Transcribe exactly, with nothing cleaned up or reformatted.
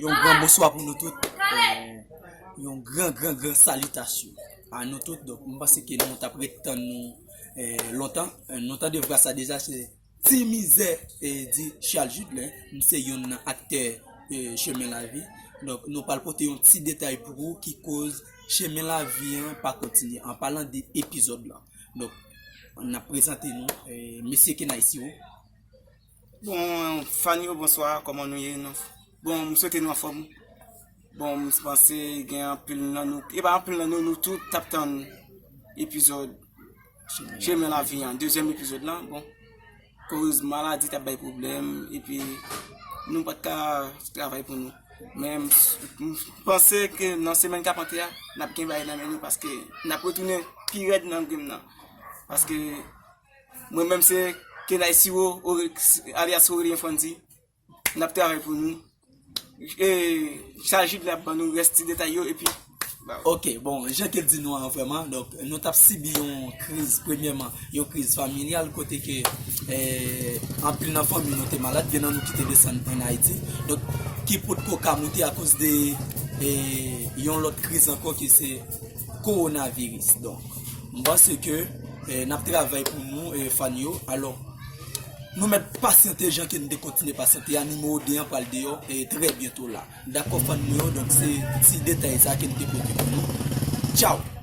Yon gran bonswa pou nou tout. Eh, yon gran, gran, gran salitasyon a nou tout. Donk, m panse ke nou t ap ret tann nou eh, lontan. Eh, nou tande vwa sa deja, se Ti Mizè, eh, di Charles Judelin. M se youn nan aktè eh, Chemen Lavi. Donk, nou pral pote yon ti detay pou ou ki koz Chemen Lavi an pa kontinye. An palan de epizòd la. Donk, n ap prezante nou eh, mesye Kenay Siro. Bon, fan yo, bonswa, kòman nou ye? Nou... Bon, m swete nou anfòm. Bon, m panse gen anpil nan nou, e pa anpil nan nou, nou tout t ap tann epizòd Chemen Lavi an, dezyèm epizòd la. Bon, koz maladi t ap bay pwoblèm, epi nou pa t ka travay pou nou. Men m, m panse ke nan semèn k ap antre a, n ap gen bagay nan men nou, paske n ap retounen pi rèd nan game nan. Paske mwen menm se Kenay Siro, Ore-, alyas Aurelien Frandy. N ap travay pou nou. E Charles Judelin ap ban nou rès ti detay yo, epi... Ok, bon, jan ke l di nou an vrèman, donk, nou t ap sibi yon kriz, premyèman, yon kriz familyal, kote ke eh, anpil nan fanmi nou te malad, gen nan nou ki te desann ann Ayiti. Donk, ki potko ka moute akoz de eh, yon lòt kriz ankò ki se kowonaviris. Donk, m panse ke eh, n ap travay pou nou, eh, fan yo. Alò, nou mèt pasyante jan ke n te kontinye pasyante a, nimewo de an pral deyò eh, trè byento la. Dakò, fan mwen yo, donk se ti detay sa ke n te pote pou nou. Tchaw!